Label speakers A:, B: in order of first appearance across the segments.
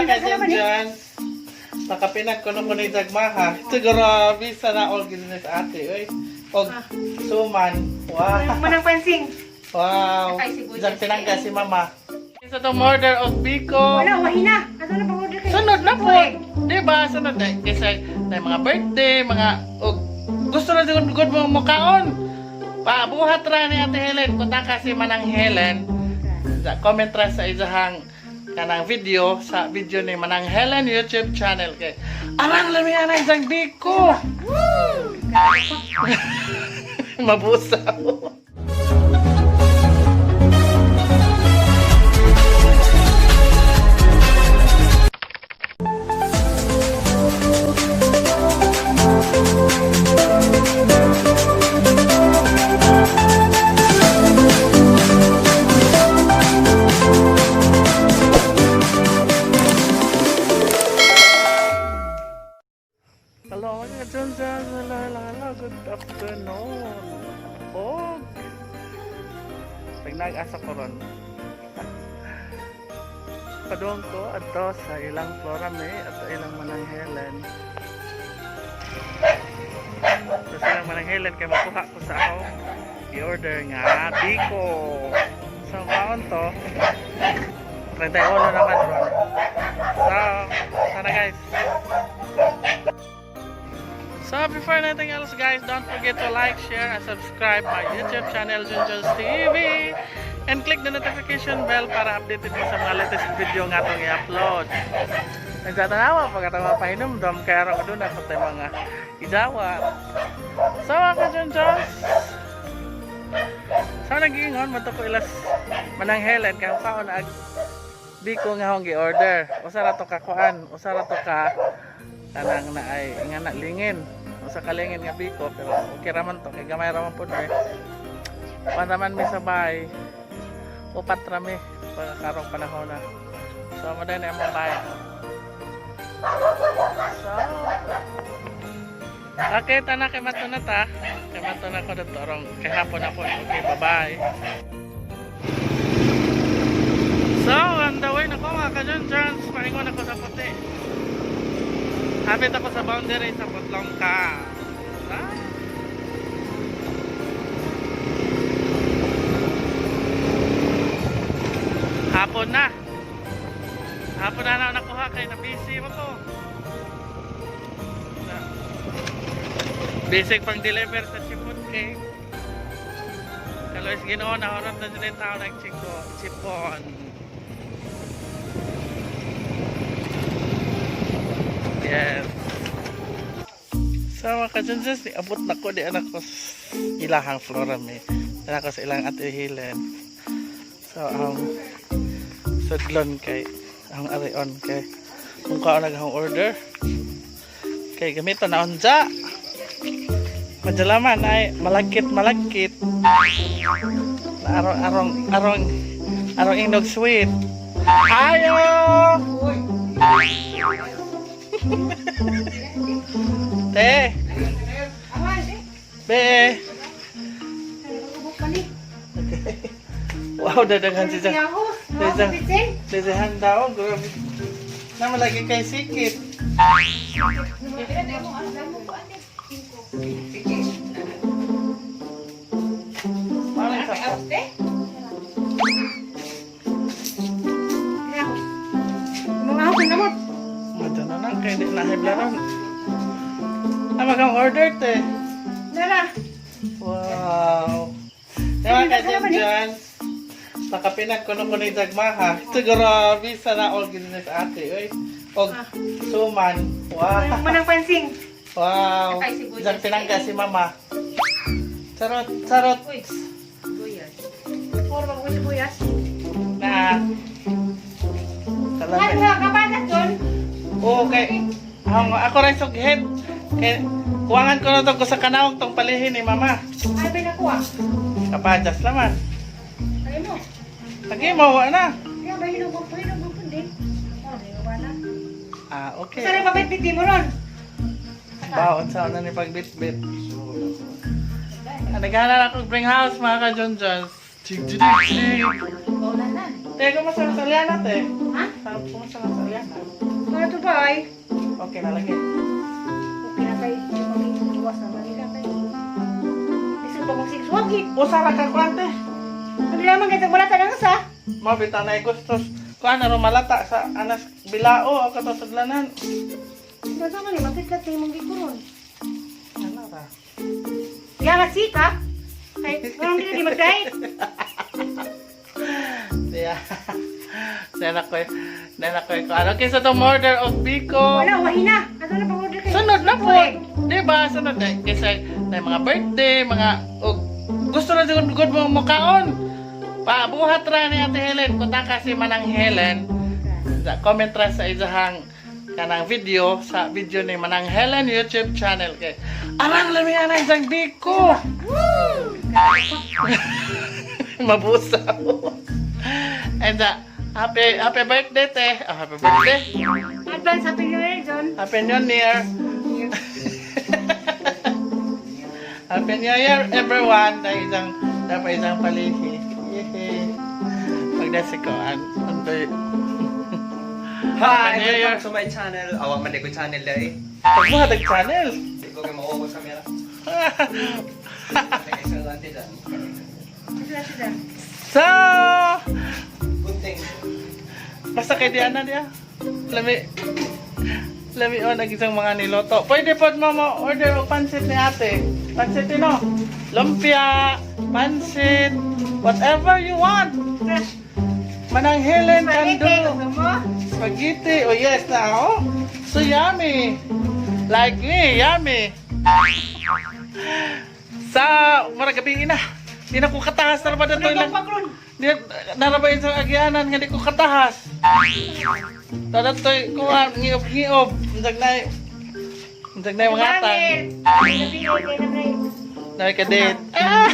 A: Mga ka-John, nakapinag ko nung kunay dagmaha. Ito grabe, sana all gini sa ate. Oy. Og suman. Wow.
B: Manang pansing.
A: Wow. Diyan pinangga si mama. Sa itong order of biko.
B: Wala, wahina. Ato na pang-order kayo.
A: Sunod na po. Di ba? Sunod na. Kasi na mga birthday, mga og gusto na siguro good mo mukaon. Pabuhat ra ni Ate Helen. Kunta kasi Manang Helen. Comment ra sa isahang kanang video sa video ni Manang Helen YouTube channel kay arang lami ana isang biko. Mabusaw. Hello mga John John. Hello, hello, hello. Good afternoon. Og. Nag-asa ko ron. Padung ko adto sa ilang Flora May at sa ilang Manang Helen. Sa ilang Manang Helen kay makuha ko sa akong i-order nga biko. So maon to. 31 naman ron. So, sana guys. So before anything else guys, don't forget to like, share, and subscribe my YouTube channel, Junjun's TV. And click the notification bell para updated mo sa mga latest video nga itong i-upload. Nagtatanawa pagkatawa pahinumdom, kaya rin ko doon ako tayo mga ijawa. So ako Junjuns, so nag-iingon, mato ko ilas Manang Helen, kaya kaon ag biko nga akong gi-order. Usa ra to ka kuan, usa ra to ka kanang na ay nga na lingin. Usa ka lingin nga biko pero okay ra man to kay gamay ra man pud eh. Kuan ra man mi sa bahay. Upat ra mi pagkakarong panahon na. So mo din among bahay. So okay, tana kay mato na ta. Kay mato na ko dito arong kay hapon na po. Okay, bye-bye. So, on the way na ko mga ka-John-Johns, paingon ako sa puti. Hapit ako sa boundary sa Putlongka. Ah. Hapon na. Hapon na na ako nakuha kay na busy mo ko. Basic pang deliver sa Chipon cake. Kalois Ginoo na orat na dyan yung tao nagchiko, chipon. Yes. So mga ka-Johnsons, abot na ko di anak ko sa ilahang Flora May. Anak ko sa ilang Ate Helen. So, sudlon kay ang arion kay kung kao naghang order kay gamito na unja madalaman ay malagkit malagkit arong arong arong arong inog sweet ayo. Te. Be. Wow, dadaghan si Jan. Si handa oh, grabe. Naman lagi kay sikit. Parang sa
B: Mga ako namot.
A: Madyo na lang kay di na hiblaron. Ah, magang order te.
B: Nara.
A: Wow. Naman ka dyan dyan. Nakapinag ko nung kunay dagmaha. Ito grabe, sana all gini sa ate. Oy. Og suman. Wow.
B: Manang pansing.
A: Wow. Diyan pinangga si mama. Charot, charot.
B: Puro ba ko sibuyas?
A: Na.
B: Ano
A: Kalami.
B: ka kapatas doon?
A: Okay. Ang ako rin sughead. Kay kuwangan ko na to ko sa kanawag tong palihin ni mama.
B: Ay, ba nakuha?
A: Kapajas naman.
B: Ay mo.
A: Lagi mo wa na.
B: Kaya ba hinugog po, hinugog po din. Oh, di ba na?
A: Ah, okay.
B: Saan ang pabit mo ron?
A: Baon sa una ni pagbitbit. Ah, naghahanap ako bring house mga ka-John Johns. Chig chig chig.
B: Wala na.
A: Te, kumusta na sa Liana, te?
B: Ha?
A: Kumusta na sa Liana?
B: Ano to ba ay?
A: Okay na lagi.
B: Okay na kay pag-iwas na Manila kay. Isang pa kong six wagi.
A: Usa ra ka kuan, te.
B: Ano lamang kay wala ta nang sa?
A: Mao bitaw na gustos. Kuan na malata sa anas bilao o kato sudlanan.
B: Ano man ni makitlat ni mong gikuron.
A: Ano ra?
B: Ya nga sika. Kay walang dili mag-diet.
A: Siya. Nana ko. Nana ko ko. Ano kinsa tong murder of Biko?
B: Wala wahina. Ato na pag-order kay.
A: Sunod na po. Di ba? Sunod na. Kasi na mga birthday, mga og gusto na siguro good mo mukaon. Pabuhat ra ni Ate Helen. Kunta kasi Manang Helen. Sa comment ra sa isahang kanang video sa video ni Manang Helen YouTube channel kay arang lami ana isang biko. Mabusaw. And happy happy birthday te. Oh, happy birthday.
B: Advance Happy New Year, John.
A: Happy New Year. Happy New Year, everyone! Dahil isang, dapat isang palihi. Yehey. Pagdasi ko, andoy.
C: Hi!
A: Happy New Year!
C: Welcome to my channel. Awa man ko channel dai.
A: Pagbuhat ang channel!
C: Di ko kay makuha sa camera. Teka, isang lang dyan.
A: So,
C: Gunting.
A: basta kay Diana diya. Lami, lami on ang isang mga niloto. Pwede po mo mo order og pansit ni ate. Pansit no? Lumpia, pansit, whatever you want. Manang Helen can
B: Spaghetti,
A: do.
B: gusto mo?
A: Spaghetti. Oh yes na oh. So yummy. Like me, yummy. Sa mura gabi na. Di na ko katahas na ba
B: Ano
A: dito ilang.
B: pa kron?
A: Di narabay sa agianan nga di ko katahas. Tada toy kuha ngiob-ngiob. Unjag na. Unjag na mga atang. Nay ka date. Ah!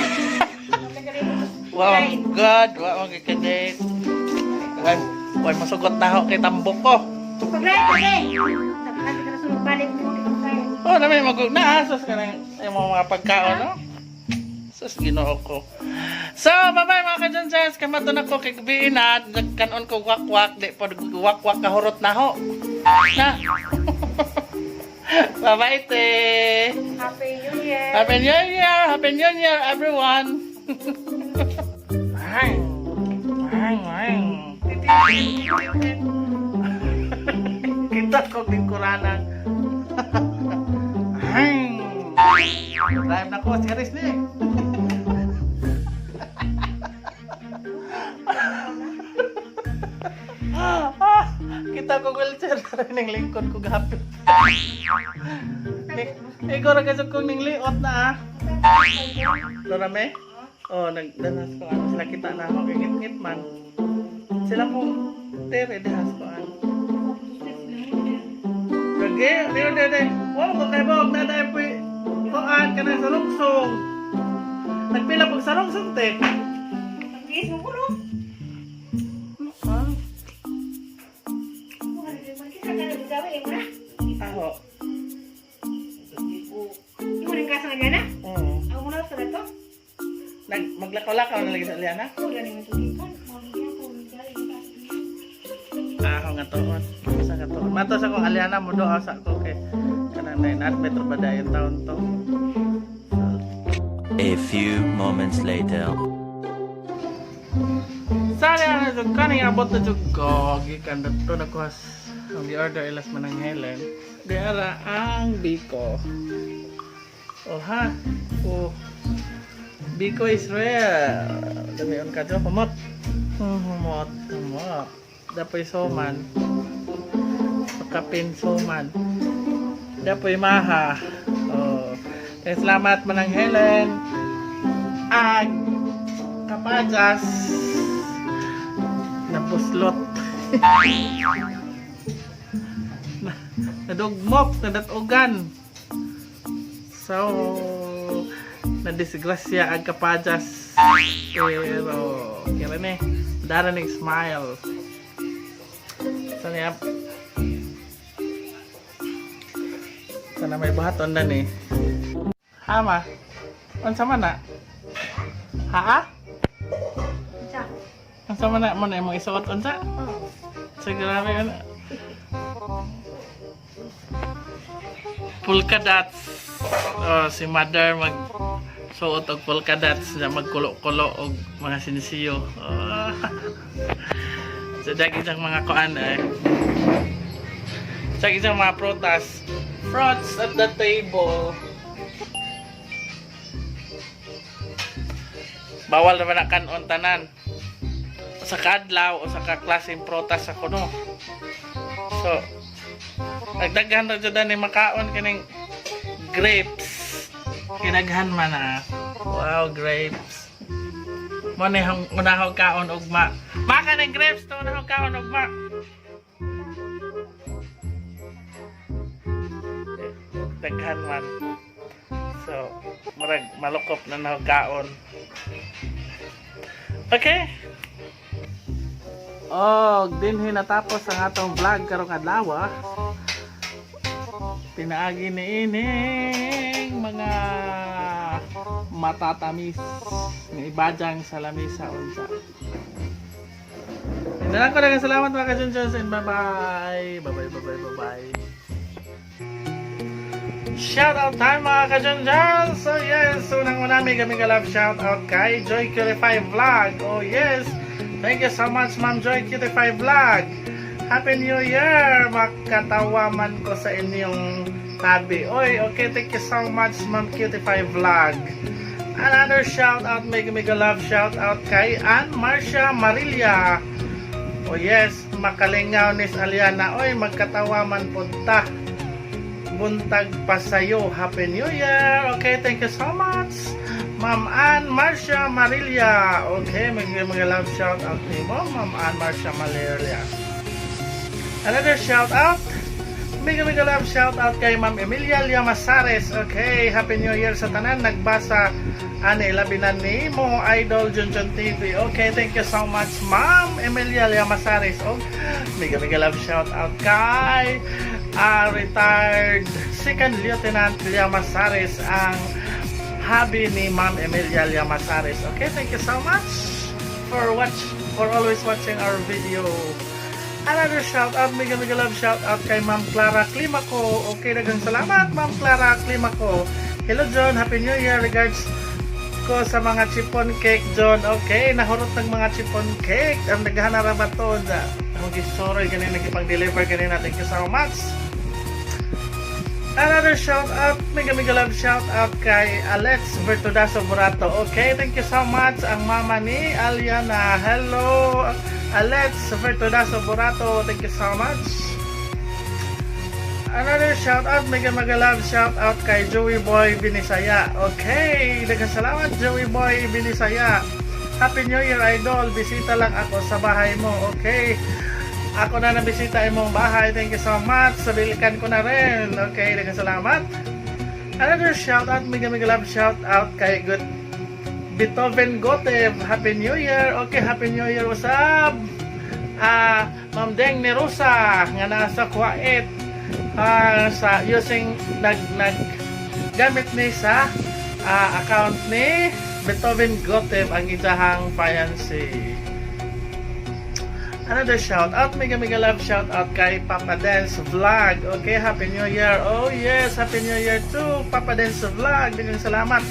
A: Wow, God, wow ang ka date. Why, why masugot na ako kay tambok ko.
B: Pag-right kasi. Nagkakati ka na sunod balik mo kay.
A: Oh, namin magug na sus ka ng yung mga pagkaon, no? Sus, Ginoo ko. So, bye-bye mga kajonjans. Kamato na ko kay gabi na. Nagkanon ko wakwak. Di po wakwak kahurot na ho. Na. Bye-bye, te.
B: Happy New Year.
A: Happy New Year! Happy New Year, everyone! Bang! Bang! Bang! Kita ko lingkuranan. Bang! Drive na ko, si Aris ni. Ah, kita ko wheelchair ning lingkod ko gapit. Ikaw ra kasi kong ning liot na ah. Lora me? Oh, nagdanas ko ano sila kita na ako kay ngit man. Sila kong tere dihas ko ano. Lagi, dito dito. Wow, ko kay bog na dai po. Kuan ka na sa luksong. Nagpila pag sa luksong te.
B: Pag-iis mo ko.
A: Ah,
B: Kita ka na gawi mo na.
A: aho.
B: Imo ning kasa nga na. Ako muna sa dato.
A: Nag maglakaw-lakaw na lagi sa Liana.
B: Ako gani mo tugikan. Mo gani ko gawi ka.
A: Ako nga tuon. Sa nga tuon. Mato sa kong Aliana mo doa sa ko kay kanang na admit ra ba dayon taon to.
D: A few moments later.
A: Sali na jud kaning abot na jud ko gikan dadto na ko ang gi-order ilas Manang Helen. Diara ang biko. Oh ha. Oh. Biko is real. Damion ka jo humot. Humot, humot. Dapoy suman. Kapin suman. Dapoy maha. Oh. Eh, salamat Manang Helen. Ag kapajas napuslot. Nadugmok, nadatugan. So, nadisgrasya ang kapajas. Pero, kira ni, dara ning smile. Sana sana may buhaton na ni. Hama, unsa man na? Ha?
B: Sa.
A: Unsa man na mo na imong isuot unsa?
B: Oh.
A: Sa grabe ano. Polka dots. Oh, si mother mag suot og polka dots na magkulo-kulo og mga sinsiyo. Oh. Sa dag isang mga kuan eh. Sa isang mga prutas. Fruits at the table. Bawal naman ang kanon tanan sa kaadlaw o sa kaklaseng prutas sa kuno. So, nagdaghan ra jud ni makaon kining grapes. Kinaghan man ah. Wow, grapes. Mo ni hang unahog kaon ugma. Maka ng grapes to unahog kaon ugma. Eh, daghan man. So, murag malukop na nahog kaon. Okay. Oh, dinhi natapos ang atong vlog karong adlaw. Pinaagi ni ining mga matatamis nga ibajang sa lamisa unsa. Inalang ko lang, salamat mga kajunjuns, and bye-bye. Bye-bye, bye-bye, bye-bye. Shout out time, mga kajunjuns! So yes, unang una, mega mega love shout out kay Joy Cutie 5 Vlog. Oh yes, thank you so much, Ma'am Joy Cutie 5 Vlog. Happy New Year! Makatawa man ko sa inyong tabi. Oy, okay, thank you so much, Ma'am Cutie 5 Vlog. Another shout out, mega mega love shout out kay Ann Marcia Marilia. Oh yes, makalingaw ni Aliana. Oy, magkatawa man punta. Buntag pa sa'yo. Happy New Year! Okay, thank you so much, Ma'am Ann Marcia Marilia. Okay, mga mga love shout out ni mo, Ma'am Ann Marcia Marilia. Another shout out. Mega mega love shout out kay Ma'am Emilia Llamasares. Okay, Happy New Year sa tanan. Nagbasa ani labi na ni mo Idol Junjun TV. Okay, thank you so much, Ma'am Emilia Llamasares. Oh, mega mega love shout out kay retired Second Lieutenant Llamasares, ang hubby ni Ma'am Emilia Llamasares. Okay, thank you so much for always watching our video. Another shout out, mega mega love shout out kay Ma'am Clara Climaco. Okay, daghang salamat, Ma'am Clara Climaco. Hello John, Happy New Year. Regards ko sa mga chiffon cake, John. Okay, nahurot ng mga chiffon cake. Ang naghahan na ba to? Ang gisoroy ganina, nagipang-deliver ganina. Thank you so much. Another shout out, mega mega love shout out kay Alex Bertudaso Burato. Okay, thank you so much, ang mama ni Aliana. Hello, Alex Bertudaso Burato. Thank you so much. Another shout out, mega mega love shout out kay Joey Boy Binisaya. Okay, daghang salamat, Joey Boy Binisaya. Happy New Year, Idol. Bisita lang ako sa bahay mo. Okay. Ako na nabisita imong bahay. Thank you so much. Sabilikan ko na rin. Okay, daghang salamat. Another shout out, mega mega love shout out kay Good Beethoven Gotev. Happy New Year. Okay, Happy New Year. What's up? Ma'am Deng Nerosa nga nasa Kuwait. Sa using nag nag gamit ni sa account ni Beethoven Gotev ang isahang fiancé. Another shout out, mega mega love shout out kay Papa Dance Vlog. Okay, Happy New Year. Oh yes, Happy New Year too, Papa Dance Vlog. Daghang salamat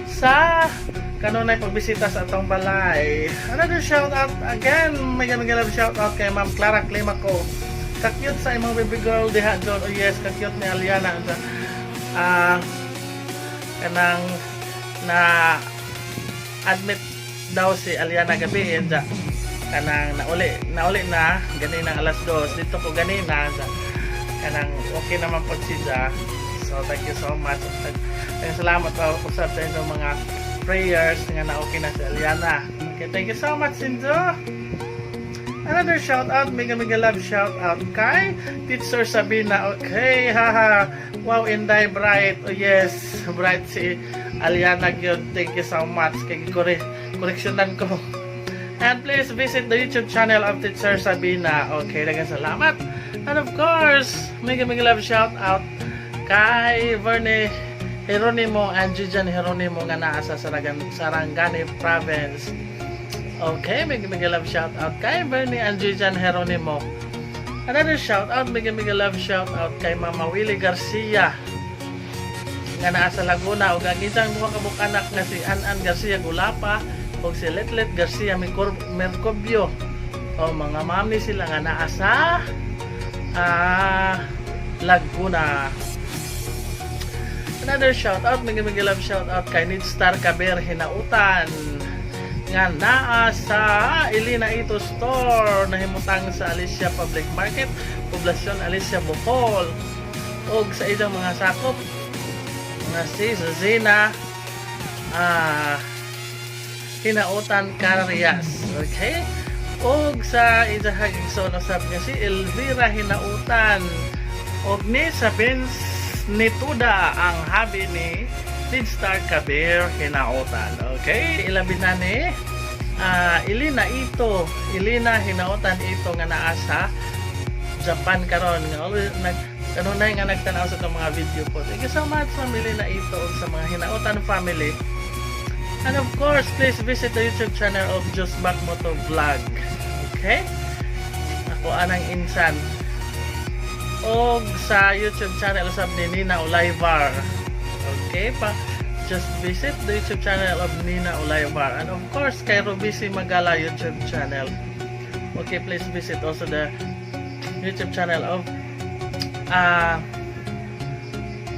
A: sa kanunay pagbisita sa atong balay. Another shout out again, mega mega love shout out kay Ma'am Clara Climaco. Ka-cute sa imong baby girl diha, John. Oh yes, ka-cute ni Aliana. Kanang na admit daw si Aliana gabi ja kanang nauli nauli na ganina alas 2 dito ko ganina sa kanang okay naman po siya. So thank you so much. Thank salamat pa usab sa inyong mga prayers nga na okay na si Aliana. Okay, thank you so much, Sinzo. Another shout out, mega mega love shout out kay Teacher Sabina. Okay, haha. Wow, Inday, bright. Oh yes, bright si Aliana gyud. Thank you so much. Kay correctionan ko. And please visit the YouTube channel of Teacher Sabina. Okay, daghang salamat. And of course, mega mega love shout out kay Verne Geronimo and Jijan Geronimo nga naa sa Saragan, Sarangani Province. Okay, mega mega love shout out kay Bernie and Jijan Geronimo. Another shout out, mega mega love shout out kay Mama Willie Garcia nga naa sa Laguna ug ang isang duha ka buok anak nga si An-An Garcia Gulapa ug si Letlet Garcia Mercobio. O mga mami sila nga naa sa Laguna. Another shout out, mega mega love shout out kay Need Star Caber Hinautan nga naa sa Elena Ito Store, nahimutang sa Alicia Public Market, Poblacion Alicia, Bohol, ug sa ilang mga sakop nga si Zena Hinautan Carrias. Okay? Og sa iyang igsoon usab nga si Elvira Hinautan. Og ni sa Vince Nituda, ang habi ni Lead Star Kabir Hinautan. Okay? Ilabi na ni Elena Ito, Elena Hinautan Ito nga naa sa Japan karon, nga always nag kanunay nga nagtanaw sa itong mga video po. Thank you so much, family na ito, ug sa mga Hinautan family. And of course, please visit the YouTube channel of Just Back Moto Vlog. Okay? Ako anang insan. Og sa YouTube channel usab ni Nina Olayvar. Okay pa? Just visit the YouTube channel of Nina Olayvar. And of course, kay Rubisi Magala YouTube channel. Okay, please visit also the YouTube channel of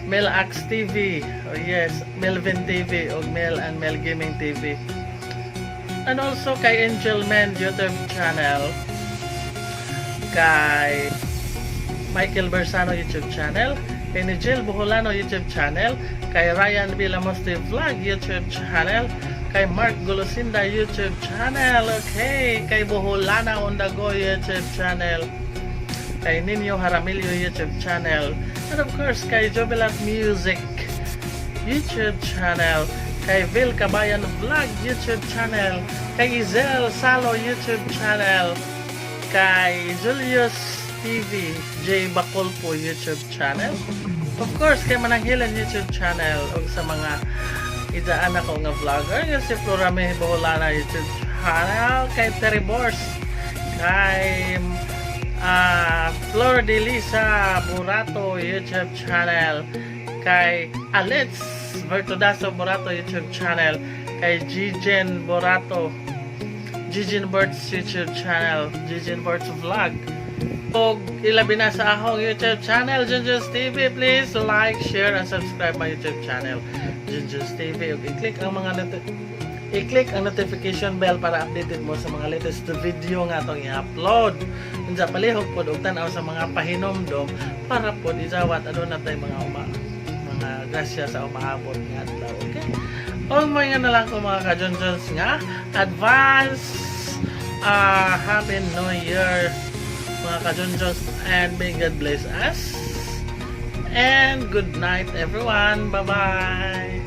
A: Mel Ax TV. Oh yes, Melvin TV o Mel and Mel Gaming TV. And also kay Angel Men YouTube channel, kay Michael Bersano YouTube channel, kay Nigel Buholano YouTube channel, kay Ryan Villamoste Vlog YouTube channel, kay Mark Golosinda YouTube channel, okay, kay Buholana on the Go YouTube channel, kay Ninyo Haramillo YouTube channel, and of course kay Jubilant Music YouTube channel, kay Vil Kabayan Vlog YouTube channel, kay Izel Salo YouTube channel, kay Julius TV, J Bacolpo YouTube channel, of course kay Manang Helen YouTube channel, ug sa mga idaan ako nga vlogger nga si Florame Boholana YouTube channel, kay Terry Bors, kay Flor de Lisa Burato YouTube channel, kay Alex Vertudaso Burato YouTube channel, kay Gijen Burato, Gijen Birds YouTube channel, Gijen Birds Vlog. Ug ilabi na sa akong YouTube channel, Junjun's TV. Please like, share, and subscribe my YouTube channel, Junjun's TV. Ug i-click ang notification bell para updated mo sa mga latest video nga atong i-upload. Unsa, palihog pod og tan-aw sa mga pahinomdom para pod izawat aduna tay mga grasya sa umaabot nga adlaw. Okay? Og mga na lang ko, mga ka-Junjuns, nga advance Happy New Year, mga ka-Junjuns, and may God bless us. And good night, everyone. Bye-bye.